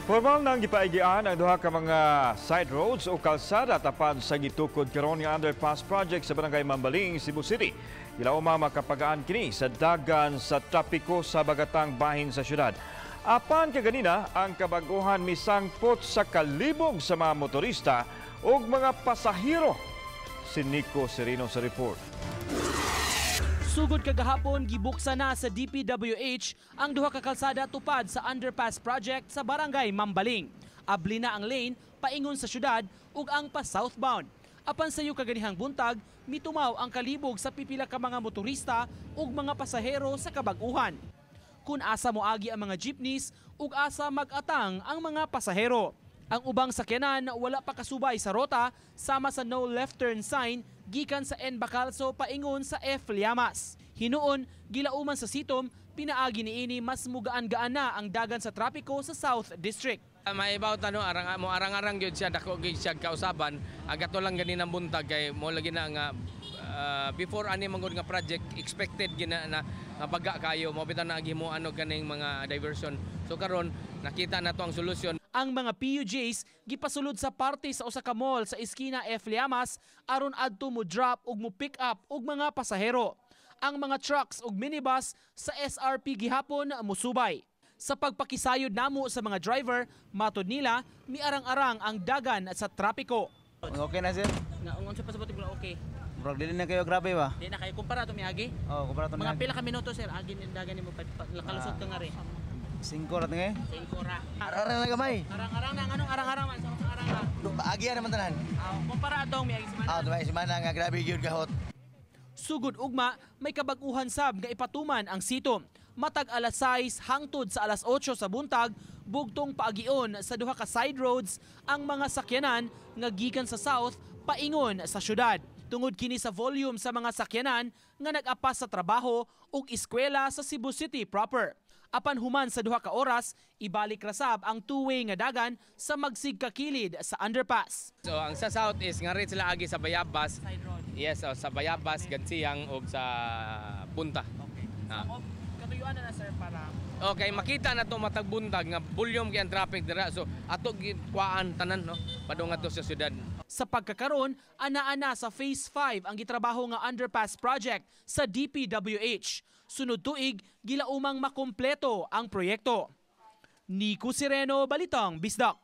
Formal nang gipaigian ang duha ka mga side roads o kalsada tapad sa gitukod karon nga underpass project sa Barangay Mambaling, Cebu City. Gilauma makapagaan kini sa dagan sa trapiko sa bagatang bahin sa syudad. Apan kaganina, ang kabaguhan misangpot sa kalibog sa mga motorista ug mga pasahero. Si Nico Serino sa report. Sugod kagahapon, gibuksan na sa DPWH ang duha ka kalsada tupad sa underpass project sa Barangay Mambaling. Abli na ang lane paingon sa syudad ug ang pa southbound. Apan sayo kaganihang buntag, mitumaw ang kalibog sa pipila ka mga motorista ug mga pasahero sa kabag-uhan. Kung asa moagi ang mga jeepneys ug asa mag-atang ang mga pasahero. Ang ubang sakyanan wala pa kasubay sa rota, sama sa no left turn sign gikan sa N. Bacalso paingon sa F. Llamas. Hinuon, gilauman sa sitom, pinaagi niini mas mugaan-gaan na ang dagan sa trapiko sa South District. Maibaw ta, no, arang mo arang-arang gyud siya, dako gyud siya kausaban. Ang kato lang ganinang buntag kay mo lagi na nga before ani man gud nga project, expected gina na nga baga kayo mo bitaw na gihimo ano ganing mga diversion. So karon nakita na to ang solusyon. Ang mga PUJs gipasulod sa parte sa usa ka mall sa eskina F. Llamas aron adto mo drop ug mo pick up og mga pasahero. Ang mga trucks ug minibus sa SRP gihapon musubay. Sa pagpakisayod namo sa mga driver, matod nila, miarang-arang ang dagan sa trapiko. Okay na, sir. Nga unsa pa sa mo okay? Murag dili na kayo grabe ba? Di na kayo kumpara to miagi. Oh, kumpara to. Mga pila ka minuto, sir, agi ni dagan nimo kalusot ka nga rin? 5 ra tingi. 5 ra. Arang na gamay. Arang-arang na, anong arang-arang man sa arang ha? Paagya naman tanan. Ah, kumpara atong miagi semana. Ah, tumayo semana nga grabe gyud kahot. Sugod ugma, may kabag-uhan sab nga ipatuman ang sitom. Matag alas 6 hangtod sa alas 8 sa buntag, bugtong paagion sa duha ka side roads ang mga sakyanan nga gikan sa south paingon sa syudad. Tungod kini sa volume sa mga sakyanan nga nag-apas sa trabaho ug eskwela sa Cebu City proper. Apan human sa 2 ka oras, ibalik rasab ang two-way nga dagan sa magsigkakilid sa underpass. So ang sa south is nga rin sila agi sa Bayabas. Side road. Yes, oh, sa Bayabas, Gansiyang ug sa Punta. Okay. Ah. Katuyuan na na, sir, para Okay, makita na to matag buntag nga volume kay ang traffic dira. So ato gikuan tanan, no, padung adto sa syudad. Sa pagkakaron, ana-ana sa Phase 5 ang gitrabaho nga underpass project sa DPWH. Sunod tuig, gilaumang makumpleto ang proyekto. Nico Sireno, Balitang Bisdak.